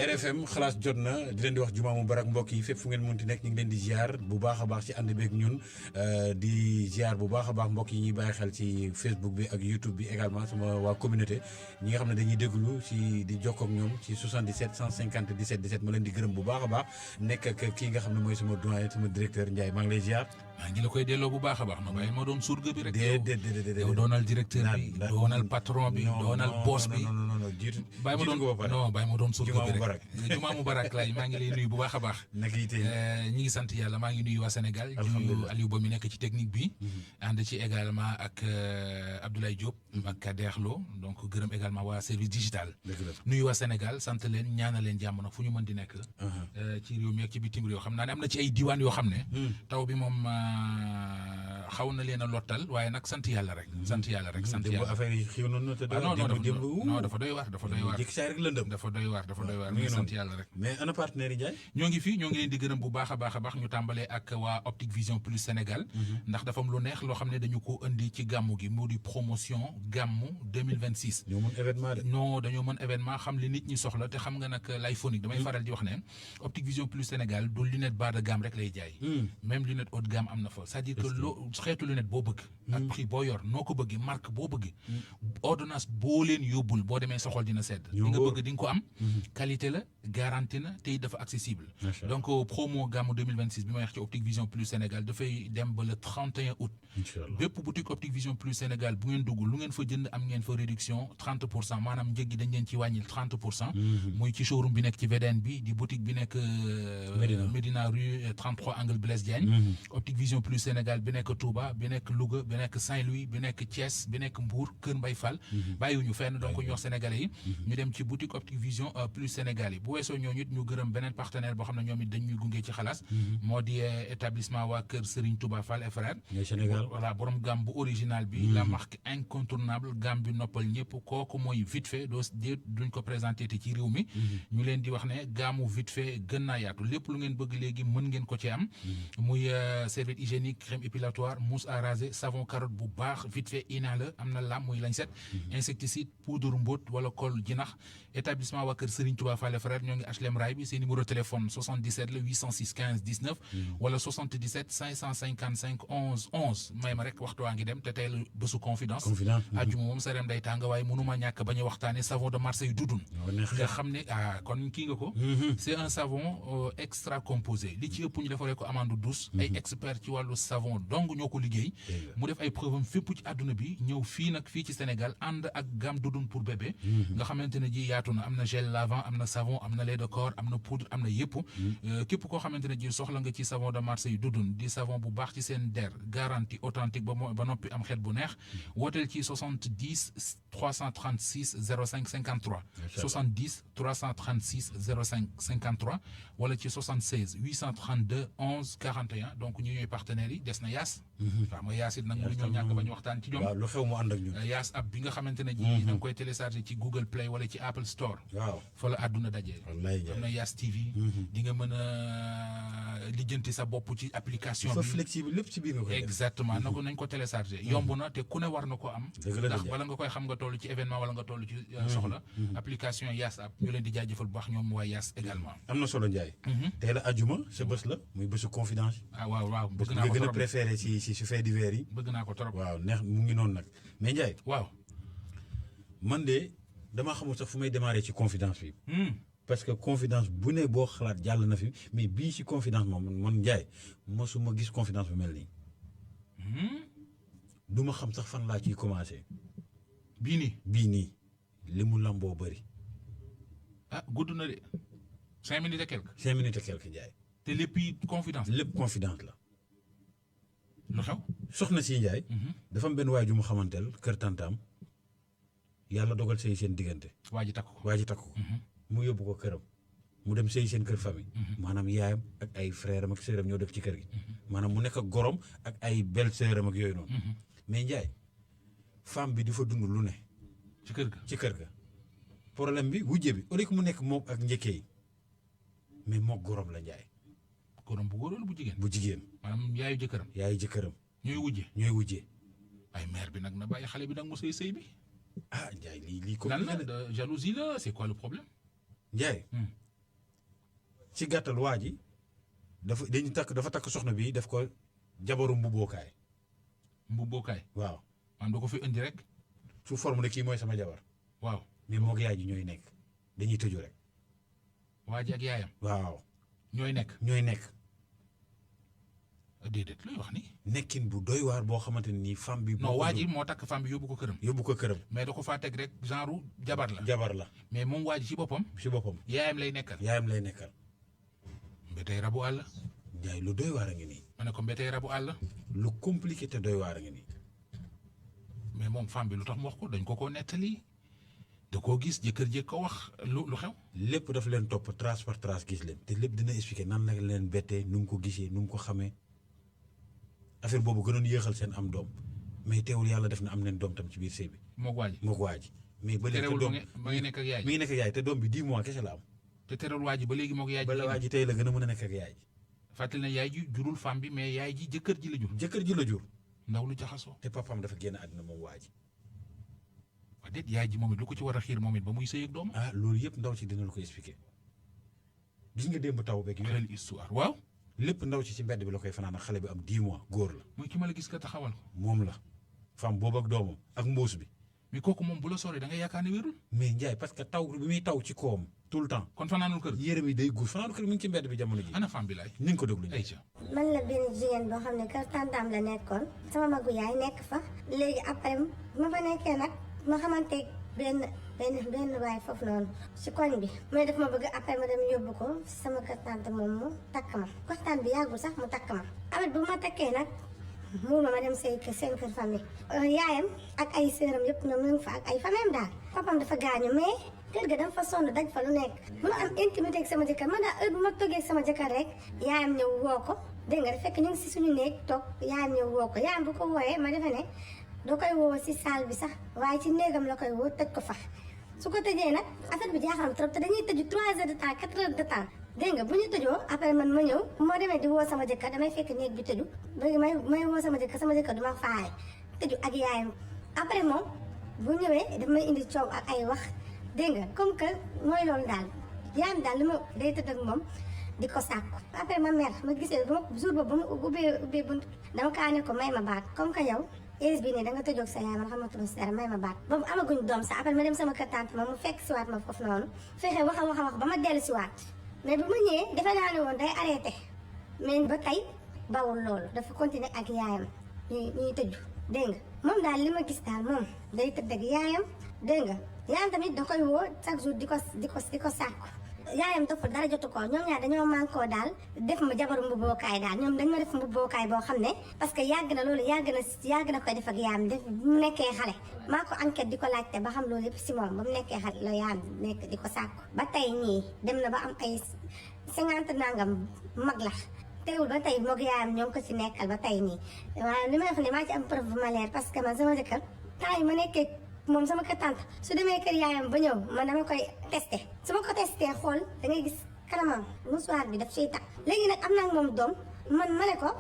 RFM xalaas jot na di leen di wax jumaa mubarak mbokk yi fépp fu ngeen munti nekk ñu ngi leen di ziar bu baax a baax ci ànd beeg ñun di ziar bu baax a baax mbokk yi ñuy bàyyi xel ci Facebook bi ak YouTube bi également sama waa communauté ñi nga xam ne dañuy déglu ci di jokkoo ak ñoom ci 77 150 17 17 ma leen di gërëm bu baax a baax nekk ak kii nga xam ne mooy sama doyen sama directeur Ndiaye maa ngi lay ziar. maa ngi la koy delloo bu baax a baax no bàyyi ma doon surga bi rek. déedéet yow doonal directeur bi doonal patron bi doonal boss bi. non jiitu bàyyi ma doon surga bi rek jumaa mubarak lay maa ngi lay nuyu bu baax a baax. naka yi tey ñi ngi sant yàlla maa ngi nuyu waa Sénégal. nuyu Aliou Ba mi nekk ci technique bi. ànd ci également ak Abdoulaye Diop. ak Kader Lo donc gërëm également waa service digital. nuyu waa Sénégal sant leen ñaanal leen jàmm nag fu ñu mën di nekk. ci réew mi ak ci bitim réew xam naa ne am na ci ay diwaan yoo xam ne. taw bi moom xaw na leen a lottal waaye nag sant yàlla rek. sant yàlla rek sant yàlla affaire yi xiw na te non dafa doy waar dafa doy waar. jékki saa rek lëndëm dafa doy waar ñu sant yàlla rek. mais ana partenaire yi Ndiaye. ñoo ngi fii ñoo ngi leen di gërëm bu baax a baax ñu tàmbalee ak waa Optique Vision Plus Sénégal. ndax dafa am lu neex loo xam ne dañu ko indi ci gàmmu gi mu di promotion gàmmu 2026. ñoo mën événement de. non dañoo mën événement xam li nit ñi soxla te xam nga nag l'iPhonique damay faral di wax ne Optique Vision Plus Sénégal du lunette bas de gamme rek lay jaay. même lunette haut de gamme am na fa c'est-à-dire que loo xeetu lunette boo bëgg. ak prix boo yor noo ko bëggee marque boo bëgg. ordonnance boo leen yóbbul boo demee sa xol dina sedd. li nga bëgg di nga ko am. qualité la garantie na te dafa accessible. donc promo gàmmu 2026 bi ma wax ci Optique Vision Plus Sénégal dafay dem ba le 31 août. bépp boutique Optique Vision Plus Sénégal bu ngeen dugg lu ngeen fa jënd am ngeen fa réduction 30% maanaam njëg gi dañ leen ci wàññil 30%. muy ci showroom bi nekk ci VDN bi di boutique bi nekk. Médina rue 33 angle Blaise Diagne. Optique Vision Plus Sénégal bi nekk Touba bi nekk Louga bi nekk Saint-Louis bi nekk Thiès bi nekk Mbour Kër Mbaye Fall. bàyyiwuñu fenn donc ñu wax sénégalais yi. ñu dem ci boutique Optique Vision Plus Sénégal yi bu weesoo ñooñu it ñu gërëm beneen partenaire boo xam ne ñoom it dañuy gunge ci xalaas. moo di établissement waa Kër Serigne Touba Fall et frère. Sénégal voilà borom gamme bu original bi. la marque incontournable gamme bi noppal ñëpp kooku mooy vite fait duñ ko présenté te ci réew mi. ñu leen di wax ne gamme vite fait gën naa yaatu lépp lu ngeen bëgg léegi mën ngeen ko ci am. muy serviette hygiénique crème épilatoire mousse à raser savon carotte bu baax vite fait ina la am na lam muy lañset. insecticide poudre mbóot wala kol jinax établissement waa Kër Serigne Touba Fall frère ñoo ngi HLM Rail bi seen numéro téléphone 77 la 806 15 19 wala 77 555 11 11 may ma rek waxtu waa ngi dem te tey la bésu confidence. ajjuma moom sa rem day tàng waaye mënuma ñàkk bañ a waxtaane savon de Marseille dudun nga xam ne kon kii nga ko. c'est un savon extra composé li ci ëpp ñu defaree ko amande douce. ay expert ci wàllu savon donc ñoo ko liggéey. mu def ay preuve am fépp ci àdduna bi ñëw fii nag fii ci Sénégal ànd ak gamme dudun pour bébé. nga xamante ne ji yaatu na am na gel lavant am na savon am na lait de corps am na poudre am na yëpp. képp koo xamante ne ji soxla nga ci savon de Marseille dudun di savon bu baax ci seen der garantie authentique ba noppi am xeet bu neex wooteel ci 70 336 05 53. 70 336 05 53 wala ci 76 832 11 41 donc ñu ñooy partenaires yi des na yaas. waaw mooy yaas it nag mënu ñoo ñàkk ba ñu waxtaan ci ñoom. waaw lu xew mu ànd ak ñun. yaas app bi nga xamante ne ji da nga koy télécharger ci Google Play wala ci Apple Store. waaw fa la àdduna dajee. am na yaas TV. di nga mën a lijjanti sa bopp ci application bi. fa flexible lépp ci biir nga koy def. exactement na ko nañ ko télécharger. yomb na te ku ne war na ko am. ndax bala nga koy xam nga toll ci événement wala nga toll ci soxla. application yaas app ñu leen di jaajëfal bu baax ñoom waa yaas également. am na solo Ndiaye. tey la ajuma sa bés la muy bésu confidence. waaw bëgg naa nga ko gën a trop préféré ci fait divers yi. bëgg naa ko trop. waaw neex mu ngi noonu nag mais Ndiaye. waaw. man de damaa xamul sax fu may démarrer ci confidence bi. parce que confidence bu ne boo xalaat jàll na fi mais bii ci confidence moom man Ndiaye mosuma gis confidence bu mel nii. du ma xam sax fan laa ciy commencé. bii nii li mu lamboo bëri. gudd na de 5 minutes et quelques. 5 minutes et quelques Ndiaye. te lépp confidence. lépp confidence la. lu xew. soxna si Ndiaye. dafa am benn waay ju mu xamanteel kër tantaam yàlla dogal sëy seen diggante. waa ji takk ko. mu yóbbu ko këram. mu dem sëy seen kër famille. maanaam yaayam ak ay frère am ak sœuram ñoo def ci kër gi. maanaam mu nekk ak gorom ak ay belle sœuram ak yooyu noonu. mais Ndiaye femme bi di fa dund lu ne. ci kër ga. problème bi wujje bi au lieu que mu nekk moom ak njëkkee yi mais mook gorom la Ndiaye. gorom bu góor wala bu jigéen. bu jigéen. maanaam yaayu jëkkëram. ñooy wujje. ay mère bi nag na bàyyi xale bi nag mu sëy bi. Ndiaye lii ko. lan la jalousie la c'est quoi le problème. Ndiaye. ci gàttal waa ji dafa takk soxna bi def ko jabaru mbubbookaay. mbubbookaay. waaw man da ko fi indi rek. su forme ne kii mooy sama jabar. waaw mais moo ak yaay ji ñooy nekk dañuy tëju rek. waa ji ak yaayam. waaw ñooy nekk. déedéet luy wax ni. nekkin bu doy waar boo xamante ne nii femme bi. non waa ji moo takk femme bi yóbbu ko këram. mais da ko faa teg rek genre jabar la. mais moom waa ji ci boppam. yaayam lay nekkal. mbetey rabu àll. Njaay lu doy waar a ngi nii. ma ne ko mbetey rabu àll. lu compliqué te doy waar a ngi nii. mais moom femme bi lu tax mu wax ko dañ ko nettali da koo gis jëkkër jëkk ko wax lu xew. lépp daf leen topp trace par trace gis leen te lépp dina expliquer nan la leen bettee nu mu ko gisee nu mu ko xamee affaire boobu gënoon yéexal seen am doom mais teewul yàlla def na am nañ doom tam ci biir sëy bi. moog waa ji mais ba léegi doom ma ngi nekk ak yaay mi ngi nekk ak yaay te doom bi 10 mois kese la am. te terewul waa ji ba léegi moog yaay ji. bala waa ji tey la gën a mën a nekk ak yaay ji. fàttali na yaay ji jurul femme bi mais yaay ji jëkkër ji la jur. ndaw lu jaxasoo. te papaam dafa génn àddina moom waa ji. waa déet yaay ji moom it lu ko ci war a xiir moom it ba muy sëy ak doom. loolu yëpp ndaw ci dina la ko expliquer gis nga démb taw beeg yu histoire waaw. lépp ndaw ci mbedd bi la koy fanaan ak xale bi am 10 mois góor la. mooy ki ma la gis ka taxawal ko. moom la femme boobu ak doomam ak mbuus bi. mais kooku moom bu la soree da nga yaakaar ne wérul. mais Ndiaye parce que taw bi muy taw ci kawam tout le temps. kon fanaanul kër. yére mi day guur fanaanul kër mi ngi ci mbedd bi jamono ji. ana femme bi laay. ni nga ko déglu Aïcha. man la benn jigéen boo xam ne kër tantam la nekkoon sama magu yaay nekk fa léegi après ma fa nekkee nag ma xamante benn waay foofu noonu si koñ bi mais daf ma bëgg après ma dem yóbbu ko sama kër tante moom mu takk ma waxtaan bi yàggul sax mu takk ma avec bu ma takkee nag muur ma dem seen kër famille yaayam ak ay sëram yëpp ñoom ñu ngi fa ak ay famille daal papam dafa gaañu mais kër ga dama fa sonn daj fa lu nekk mun a am intimité ak sama jëkkër man daal heure bu ma toggee ak sama jëkkër rek yaayam ñëw woo ko dégg nga fekk ñu ngi si suñu néeg toog yaayam ñëw woo ko yaayam bu ko wooyee ma defe ne doo koy woo si salle bi sax waaye ci néegam la koy woo tëj ko fa su ko tëjee nag affaire bi jaaxal trop te dañuy tëju 3 heures de temps 4 heures de temps dégg nga bu ñu tëjoo après man ma ñëw moo demee di woo sama jëkkër damay fekk néeg bi tëju léegi may woo sama jëkkër du ma faale tëju ak yaayam après moom bu ñëwee daf may indi coow ak ay wax dégg nga comme que mooy loolu daal yaayam daal li ma day tëdd ak moom di ko sàkku après ma mère ma gisee ba ma jour boobu ba ma ubbee bunt dama kaa ne ko may ma baat comme que yow ins bi nii da nga tëjoog sa yaay man xamatuma si dara may ma baat boobu amaguñ doom sax après ma dem sama kër tante ma mu fekk siwaat ma foofu noonu fexe wax ba ma dellu siwaat mais bu ma ñëwee defe naa ne woon day arrêté mais ba tey bawul loolu dafa continuer ak yaayam ñuy tëju dégg nga moom daal li ma gis daal moom day tëdd ak yaayam dégg nga yaayam tamit da koy woo chaque jour di ko sàkku yaayam topp dara jotu ko ñoom ñaar dañoo mànkoo daal def ma jabaru mbubbookaay daal ñoom dañ ma def mbubbookaay boo xam ne parce que yàgg na koy def ak yaayam def bu mu nekkee xale maa ko enquête di ko laajte ba xam loolu yëpp si moom ba mu nekkee xale la yaayam nekk di ko sàkku ba tey ñii dem na ba am ay 50 nangam mag la teewul ba tey moog yaayam ñoo ngi ko ci nekkal ba tey nii waaye li may wax ne maa ci am preuve bu ma leer parce que man sama jëkkër temps yi ma nekkee moom sama kër tante su demee kër yaayam ba ñëw man dama koy testé su ma ko testé xool da ngay gis kanamam musuwaar bi daf siy tax léegi nag am naa moom doom man ma ne ko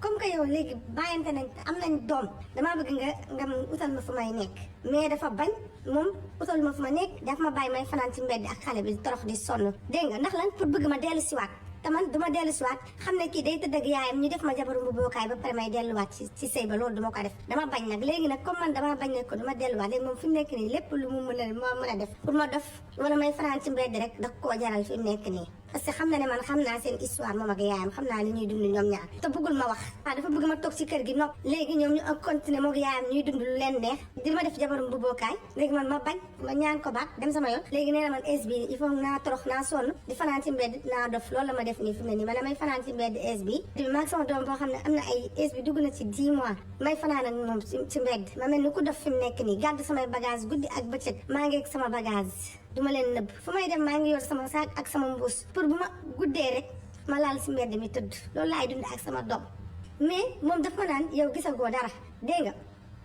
comme que yow léegi bàyyante nañ am nañ doom damaa bëgg nga utal ma fu may nekk mais dafa bañ moom utal ma fu ma nekk daf ma bàyyi may fanaan ci mbedd ak xale bi torox di sonn dégg nga ndax lan pour bëgg ma dellu siwaat te man du ma dellu siwaat xam ne kii day tëdd ak yaayam ñu def ma jabaru mbubbookaay ba pare may delluwaat ci sëy ba loolu du ma ko def dama bañ nag léegi nag comme man dama bañ ne ko du ma delluwaat léegi moom fi mu nekk nii lépp lu mu mën a def pour ma def wala may fanaan ci mbedd rek da koo jaral fi mu nekk nii parce que xam na ne man xam naa seen histoire moom ak yaayam xam naa li ñuy dund ñoom ñaar te bëggul ma wax dafa bëgg ma toog ci kër gi nopp léegi ñoom ñu ak continuer moog yaayam ñuy dund lu leen neex di ma def jabaru mbubbookaay léegi man ma bañ ma ñaan ko baat dem sama yoon léegi nee na man es bi il faut naa torox naa sonn di fanaan ci mbedd naa dof loolu la ma def nii fi mu ne nii man damay fanaan ci mbedd es bi maag sama doom boo xam ne am na ay es bi dugg na ci 10 mois may fanaan ak moom ci mbedd ma mel ni ku dof fi mu nekk nii gàddu samay bagage guddi ak bëccëg maa ngi ak sama bagage duma leen nëbb fu may dem maa ngi yor sama saak ak sama mbuus pour bu ma guddee rek ma laal si mbedd mi tëdd loolu laay dund ak sama doom mais moom daf ma naan yow gisagoo dara dégg nga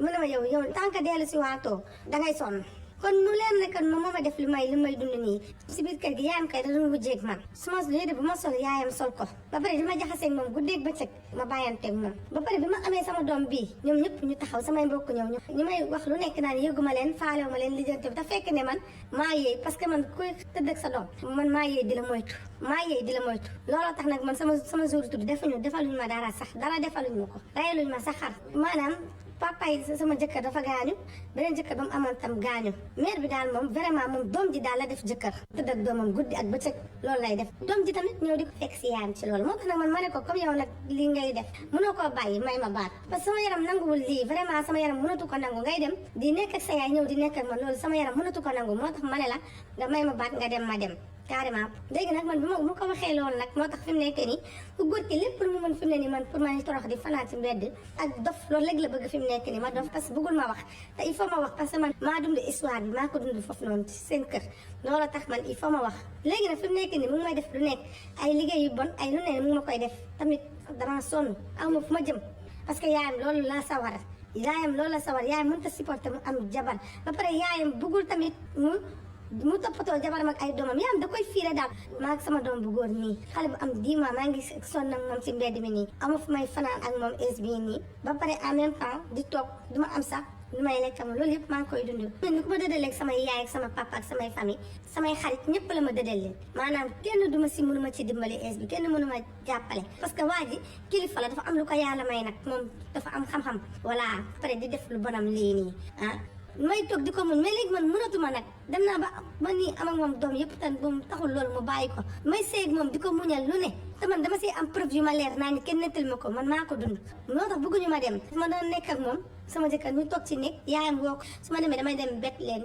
mu ne ma yow tant que dellu si waatoo dangay sonn kon mu leen ne kon moom moo ma def li may dund nii si biir kër gi yaayam kay da doon wujjeeg man su ma yére bu ma sol yaayam sol ko ba pare di ma jaxaseeg moom guddeeg bëccëg ma bàyyanteeg moom ba pare bi ma amee sama doom bii ñoom ñëpp ñu taxaw samay mbokk ñëw ñu may wax lu nekk naan yëguma leen faalewu ma leen lijjante bi te fekk ne man maa yeey parce que man kuy tëdd ak sa doom man maa yeey di la moytu looloo tax nag man sama jour tudd defaluñ ma dara sax dara defaluñ ma ko rayaluñ ma sax xar maanaam papa yi sama jëkkër dafa gaañu beneen jëkkër ba mu amoon tam gaañu mère bi daal moom vraiment moom doom ji daal la def jëkkër tëdd ak doomam guddi ak bëccëg loolu lay def doom ji tamit ñëw di ko fekk si yaayam ci loolu moo tax nag man ma ne ko comme yow nag lii ngay def mënoo koo bàyyi may ma baat parce que sama yaram nanguwul lii vraiment sama yaram mënatu ko nangu ngay dem di nekk ak sa yaay ñëw di nekk ak man loolu sama yaram mënatu ko nangu moo tax ma ne la nga may ma baat nga dem ma dem carrément léegi nag man bi ma ko waxee loolu nag moo tax fi mu nekk nii ku góor ki lépp lu mu mën fi mu ne nii man pour ma torox di fanaan ci mbedd ak dof loolu léegi la bëgg fi mu nekk nii ma dof parce que bëggul ma wax te il faut ma wax parce que man maa dund histoire bi maa ko dund foofu noonu ci seen kër loolu tax man il faut ma wax léegi nag fi mu nekk nii mu ngi may def lu nekk ay liggéey yu bon ay lu ne mu ngi ma koy def tamit dama sonn aw ma fu ma jëm parce que yaayam loolu la sawar yaayam mënut a supporter mu am jabar ba pare yaayam bëggul tamit mu toppatoo jabaram ak ay doomam yaayam da koy fiire daal maa ak sama doom bu góor nii xale bu am 10 mois maa ngi sonn ak moom ci mbedd mi nii ama fu may fanaan ak moom es bii nii ba pare en même temps di toog du ma am sax lu may lekk am loolu yëpp maa ngi koy dund ni ku ma dëdaleeg samay yaay ak sama papa ak samay famille samay xarit ñëpp la ma dëdal leen maanaam kenn du ma si mënu ma ci dimbali es bi kenn mënu ma jàppale parce que waa ji kilifa la dafa am lu ko yàlla may nag moom dafa am xam-xam voilà pare di def lu bonam lii nii may toog di ko muñ mais léegi man mënatuma nag dem naa ba nii am ak moom doom yëpp tan bu mu taxul loolu mu bàyyi ko may seeg moom di ko muñal lu ne te man dama see am preuve yu ma leer naa ni kenn nettal ma ko man maa ko dund moo tax bëgguñu ma dem su ma doon nekk ak moom sama jëkkër ñu toog ci nekk yaayam woo ko su ma demee damay dem bett leen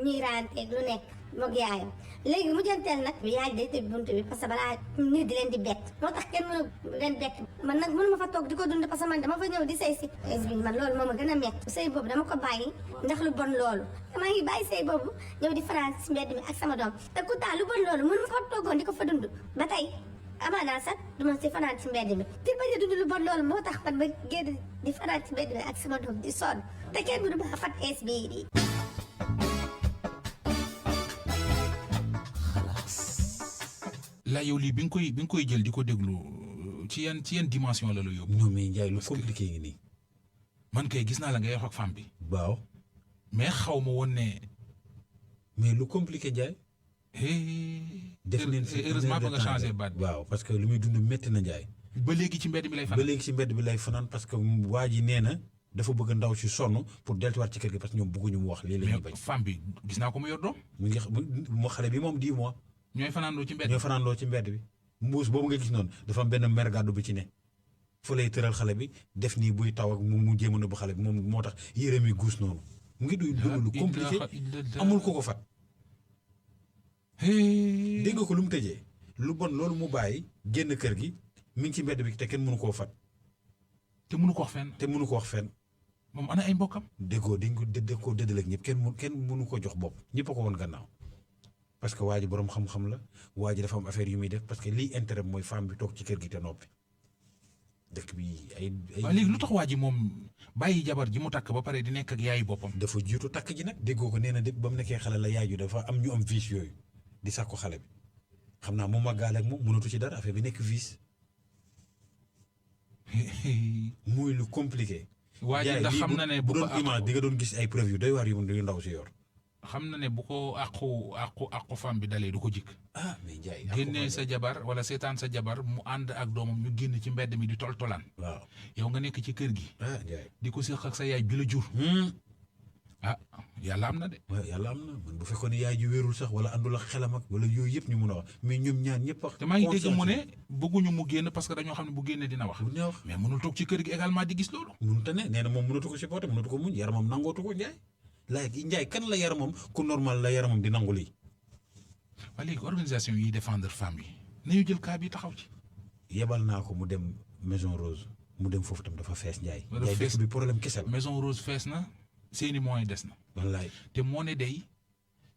ñuy raanteeg lu nekk moog yaayam léegi mu jënteel nag yaay day tëj buntu bi parce que balaa nit di leen di bett moo tax kenn mënu leen bett man nag mënu ma fa toog di ko dund parce que man dama fa ñëw di sëy si bi man loolu moo ma gën a métti sëy boobu dama ko bàyyi ndax lu bon loolu damaa ngi bàyyi sëy boobu ñëw di France si mbedd mi ak sama doom te ku taa lu bon loolu mënu ma fa toogoon di ko fa dund ba tey amaanaa sax duma si fanaan si mbedd mi te bañ a dund lu bon loolu moo tax man ma génn di fanaan si mbedd mi ak sama doom di sonn te kenn mënu ma fat es bii la yow lii bi nga koy jël di ko déglu ci yan dimension la yóbbu. non mais Ndiaye lu compliqué ngi nii. man kay gis naa la ngay wax ak femme bi. waaw. mais xaw ma woon ne. mais lu compliqué Ndiaye. def leen si heureusement ba nga changé baat bi. waaw parce que lu muy dund métti na Ndiaye. ba léegi ci mbedd bi lay fanaan. parce que waa ji nee na dafa bëgg ndaw si sonn pour delluwaat ci kër gi parce que ñoom bëgguñu mu wax lii la ñuy bañ. mais femme bi gis naa ko mu yor doom. mu xale bi moom 10 mois. ñooy fanaandoo ci mbedd bi mbuus boobu nga gis noonu dafa am benn mer gàddu bi ci ne fa lay tëral xale bi def nii buy taw ak mu jéem a nëbb xale bi moom moo tax yére mi guus noonu mu ngi duy dund lu compliqué amul ko fat dégg nga ko lu mu tëjee lu bon loolu mu bàyyi génn kër gi mi ngi ci mbedd bi te kenn mënu koo fat te mënu ko wax fenn moom ana ay mbokkam déggoo dañ ko dëddal ak ñëpp kenn mënu ko jox bopp ñëpp a ko woon gannaaw parce que waa ji boroom xam-xam la waa ji dafa am affaire yu muy def parce que lii intérêt mooy femme bi toog ci kër gi te noppi dëkk bi ay. waaw léegi lu tax waa ji moom bàyyi jabar ji mu takk ba pare di nekk ak yaayu boppam. dafa jiitu takk ji nag déggoo ko nee na ba mu nekkee xale la yaay ju dafa am ñu am vice yooyu di sàkku xale bi xam naa moom màggaale ak moom mënatu ci dara affaire bi nekk vice muy lu compliqué. waa ji ndax xam na ne bu doon image di nga doon gis ay preuve yu doy waar yu ndaw si yor. xam na ne bu ko àqu femme bi dalee du ko jikk mais Ndiaye génnee sa jabar wala seetaan sa jabar mu ànd ak doomam ñu génn ci mbedd mi di toltolaan waaw yow nga nekk ci kër gi Ndiaye di ko séq ak sa yaay bi la jur yàlla am na de waaw yàlla am na man bu fekkoon ne yaay ji wéerul sax wala àndul ak xelam ak wala yooyu yëpp ñu mun a wax mais ñoom ñaan ñëpp wax te maa ngi dégg mu ne bëgguñu mu génn parce que dañoo xam ne bu génnee dina wax mais mënul toog ci kër gi également di gis loolu mënut a ne nee na moom mënatu ko supporter mënatu ko muñ yaramam nangootu ko Ndiaye kan la yaramam ku normal la yaramam di nangu lii. waaye léegi organisation yi défendre femme yi nañu jël cas bi taxaw ci. yebal naa ko mu dem Maison Rose mu dem foofu tam dafa fees Ndiaye. Ndiaye dëkk bi problème kese la. Maison Rose fees na seeni moyens des na. wallaay te moo ne day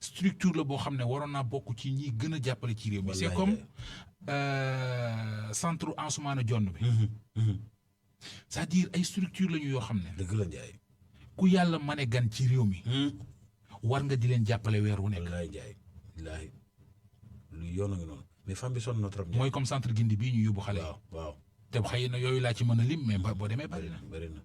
structure la boo xam ne waroon naa bokk ci ñi gën a jàppale ci réew mi. c'est comme centre Ansoumana Dione bi. c'est-à-dire ay structure la ñu yoo xam ne. dëgg la Ndiaye. ku yàlla mane gan ci réew mi war nga di leen jàppale weer wu nekk. wallaay jaay wallaahi lu yoon a ngi noonu mais femme bi sonn na trop. mooy comme centre Gindi bii ñu yóbbu xale yi. waaw te xëy na yooyu laa ci mën a lim mais boo demee bari na.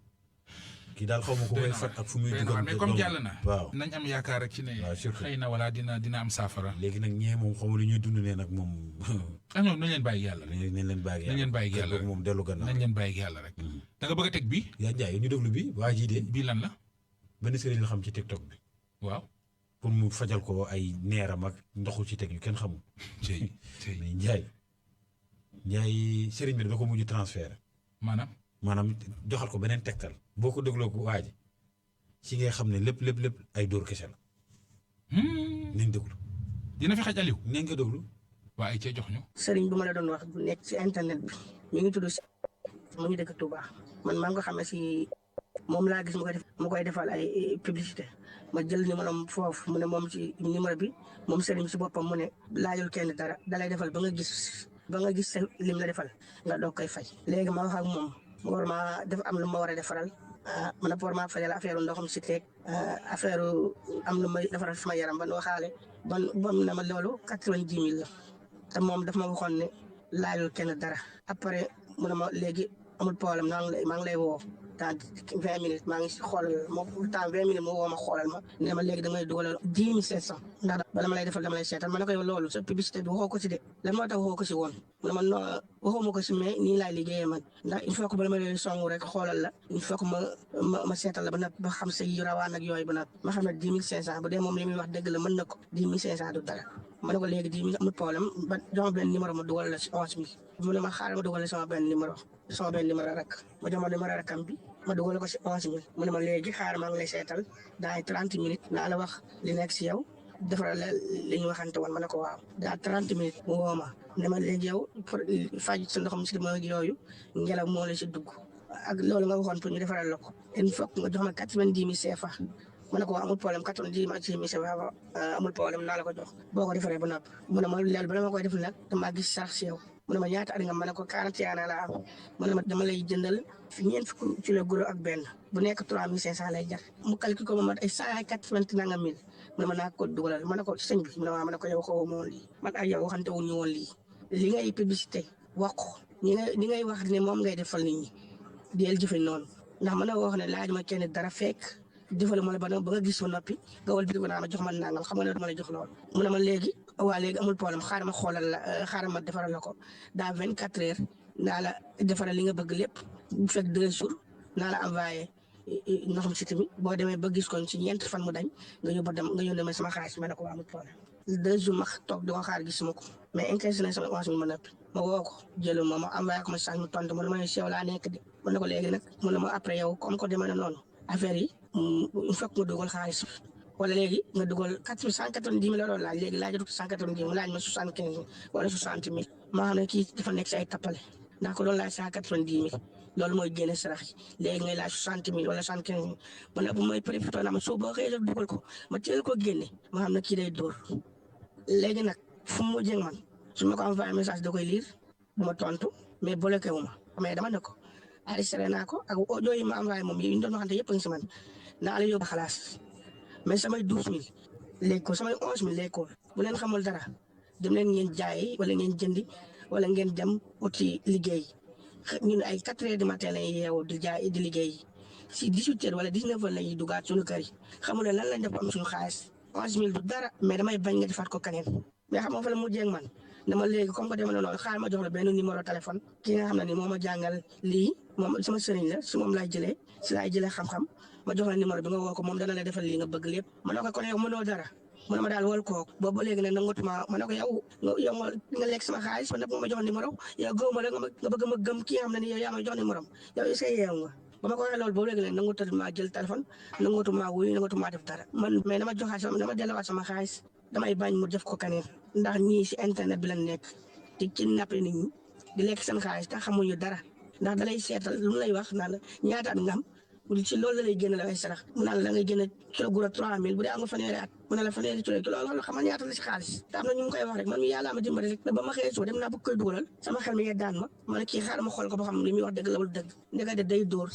kii daal xaw ma ko koy fat ak fu muy dugal mais comme jàll na. waaw nañ am yaakaar rek ci ne. surtout xëy na wala dina am saafara. léegi nag ñee moom xaw ma lu ñuy dund ne nag moom. ñoom nañ leen bàyyi yàlla. nañ leen bàyyi nañ leen bàyyi yàlla rek moom dellu gannaaw. nañ leen bàyyi yàlla rek. da nga bëgg a teg bii. yaa Ndiaye ñu déglu bi waa jii de. bii lan la. benn sëriñ la xam ci TikTok bi. waaw. pour mu fajal ko ay neeram ak ndoxu ci teg yu kenn xamul. mais Ndiaye sëriñ bi da ko mujj transfert. maanaam joxal ko beneen tegtal. boo ko dégloo ko waa ji ci ngay xam ne lépp ay dóor kese la. nañ déglu. dina fi xaj Aliou. nañ nga déglu. waa ay cee jox ñu. sëriñ bu ma la doon wax bu nekk ci internet bi mi ngi tudd mu ngi dëkk Touba man maa ngi ko xamee si moom laa gis mu koy defal ay publicité ma jël numéro am foofu mu ne moom ci numéro bi moom sëriñ si boppam mu ne laajul kenn dara dalay defal ba nga gis sa lim la defal nga doog koy fay. léegi ma wax ak moom mu war maa def am lu ma war a defaral. man a pour ma fajal affaire ndoxam si teeg affaire am lu may defaral sama yaram ban waxaale bam na ma loolu 90 000 la te moom daf ma waxoon ne laajul kenn dara après mu ne ma léegi amul problème maa ngi lay woo temps 20 minutes maa ngi si xoolal moom temps 20 minutes mu woo ma xoolal ma ne ma léegi damay dugalal 10 700 ndax bala ma lay defal dama lay seetal ma ne ko yow loolu sa publicité bi waxoo ko si de lan moo tax waxoo ko si woon mu ne ma non waxoo ma ko si mais nii laay liggéeyee man ndax il faut que bala ma lay songu rek xoolal la il faut que ma seetal la ba xam sa yi rawaan ak yooyu ba nag ma xam ne 10 500 bu dee moom li muy wax dëgg la mën na ko 10 500 du dara ma ne ko léegi 10 000 amul problème ba jox ma benn numéro ma dugal la si 11 000 mu ne ma xaaral ma dugal la sama benn numéro rek ma jox ma numéro rakam bi ma dugal ko si 11 000 mu ne ma léegi xaaral maa ngi lay seetal dans 30 minutes naa la wax li nekk si yow defaral la li ñu waxante woon ma ne ko waaw dans 30 minutes mu woo ma ne ma léegi yow pour faj sa ndoxam si ma yooyu ngelaw moo la si dugg ak loolu nga waxoon pour ñu defaral la ko il faut nga jox ma 90 000 CFA ma ne ko amul problème 90 000 CFA amul problème naa la ko jox boo ko defaree ba noppi mu ne ma loolu bala ma koy def nag damaa gis sax si yow mu ne ma ñaata at nga ma ne ko 41 ans la am mu ne ma dama lay jëndal ñeent fukki kilo guro ak benn bu nekk 3500 lay jar mu calcule ko ma ay 180 nangam mille mu ne ma naa ko dugalal ma ne ko sëñ bi mu ne ma ne ko yow xaw ma woon lii man ak yow waxante wuñu woon lii li ngay publicité wax ko ñi ngay wax ne moom ngay defal nit ñi deel jëfe noonu ndax mën na wax ne laaj ma kenn dara fekk defal ma la ba nga gis ma noppi nga wal bi naa ma jox ma nangam xam nga ne dama la jox loolu mu ne ma léegi amul problème xaaral ma xoolal la xaaral ma defaral la ko dans 24 heures naa la defaral li nga bëgg lépp bu fekk 2 jours naa la envoyé ndoxam si tamit boo demee ba gis ko ci ñeent fan mu dañ nga yónnee ma sama xaalis ma ne ko amul problème 2 jours ma toog di ko xaar gisuma ko mais encaissé na sama 11 000 ma noppi ma woo ko jëlu ma envoyé ko message mu tontu mu ne ma ne si yow laa nekk de ma ne ko léegi nag mu ne ma après yow comme ko demee na noonu affaire yi il faut que nga dugal xaalis wala léegi nga dugal 190 000 la doon laaj léegi laajatu ko 190 000 mu laaj ma 75 wala 60 000 maa xam ne kii dafa nekk si ay tappale ndax ko doon laaj 190 000 loolu mooy génne sarax yi léegi ngay laaj 60 000 wala 75 000 ma ne bu may préféré naa ma soo boo xëyee dugal ko ma teel ko génne ma xam ne kii day dóor léegi nag fu mu mujjee man su ma ko envoyé message da koy lire du ma tontu mais bloqué wu ma mais dama ne ko arrêté naa ko ak audio yi ma envoyé moom yi ñu doon waxante yëpp a ngi si man naa la yóbbu xalaas mais samay 12 000 léegi ko samay 11 000 léegi ko bu leen xamul dara dem leen ngeen jaay wala ngeen jëndi wala ngeen dem uti liggéey ñun ay 4 heures du matin la ñuy yeewu di jaay di liggéey si 18 heures wala 19 heures la ñuy dugaat suñu kër yi xamul ne lan lañ def am suñu xaalis 11 000 du dara mais damay bañ nga defaat ko keneen mais xam nga fa la mujjee ak man dama léegi comme que dama ne noonu xaaral ma jox la benn numéro téléphone ki nga xam ne ni moo ma jàngal lii moom sama sëriñ la si moom laay jëlee xam-xam ma jox la numéro bi nga woo ko moom dana la defal lii nga bëgg lépp ma ne ko kon yow mënoo dara mu ne ma daal wol kooku boobu ba léegi nag nangutuma ma ne ko yow nga lekk sama xaalis man nag moo ma jox numéro yow gëw ma la nga bëgg ma gëm ki nga xam ne ni yow yaa ma jox numéro yow est-ce que yeewu nga ba ma ko waxee loolu boobu léegi nag nangutuma jël téléphone nangutuma wuyu nangutuma def dara man mais dama delluwaat sama xaalis damay bañ mu def ko kaneen ndax ñii si internet bi lañ nekk di ci nappe nit ñi di lekk seen xaalis te xamuñu dara ndax dalay seetal lu mu lay wax naan la ñaata at nga am ci loolu la lay génne la ay sarax mu naan la da ngay génne kilo gura 3000 bu dee am nga fanweeri at mu ne la fanweeri kilo loolu xam nga ñaata la si xaalis te am na ñu mu koy wax rek man mi yàlla ma dimbali rek ba ma xëyee suba dem naa bëgg koy dugalal sama xel mi yeddaan ma ne kii xaaral ma xool ko ba xam li muy wax dëgg la wala dëgg ndekete day dóor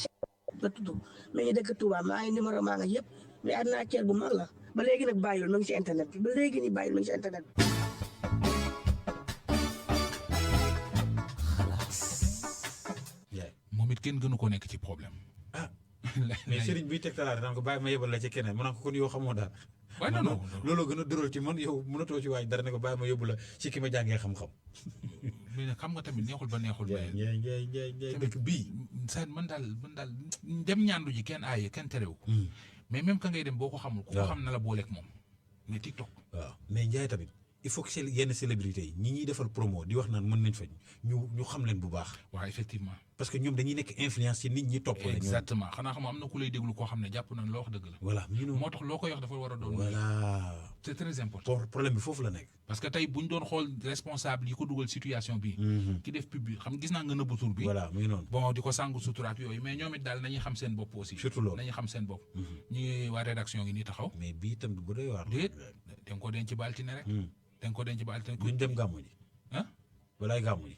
la tudd mais ñu dëkk Touba maa ngi numéro maa nga yëpp mais at naa ceer bu mag la ba léegi nag bàyyul ma ngi ci internet bi ba léegi nii bàyyul ma ngi ci internet bi. moom it kenn gënu ko nekk ci problème. mais sëriñ biy teg talaata naan ko bàyyi ma yebal la ci keneen mu naan ko kon yow xamoo dara. waaye non looloo gën a dural ci man yow mënatoo ci waaj dara ne ko bàyyi ma yóbbu la ci ki ma jàngee xam-xam. mais nag xam nga tamit neexul ba neexul. Ndiaye dëkk bii. sa man daal dem ñaandu ji kenn aaye kenn terew. mais même ka ngay dem boo ko xamul. ku ko xam na la booleeg moom mais TikTok. waaw mais Ndiaye tamit il faut que yenn célébrités yi ñi ñuy defal promo di wax naan mën nañ fa ñu xam leen bu baax. waaw effectivement. parce que ñoom dañuy nekk influence ci nit ñi topp la. exactement xanaa xam am na ku lay déglu koo xam ne jàpp nañ loo wax dëgg la. voilà moo tax loo koy wax dafa war a doon. voilà c'est très important. problème bi foofu la nekk. parce que tey bu ñu doon xool responsable yi ko dugal situation bi. ki def pub bi xam gis naa nga nëbbu tur bi. voilà muy noonu. bon di ko sàngu suturaat yooyu mais ñoom it daal nañuy xam seen bopp aussi. surtout loolu nañuy xam seen bopp. ñi waa rédaction gi nii taxaw. mais bii itam bu doy waar. déet da nga ko denc ba altine rek. da nga ko denc ba altine. duñ dem gàmmu ji. ah. walaay gàmmu ji.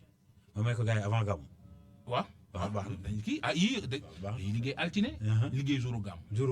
ma may ko gars yi avant gàmmu. waaw. waaw baax na dañ kii yii liggéey altine. liggéey jouru gàmm.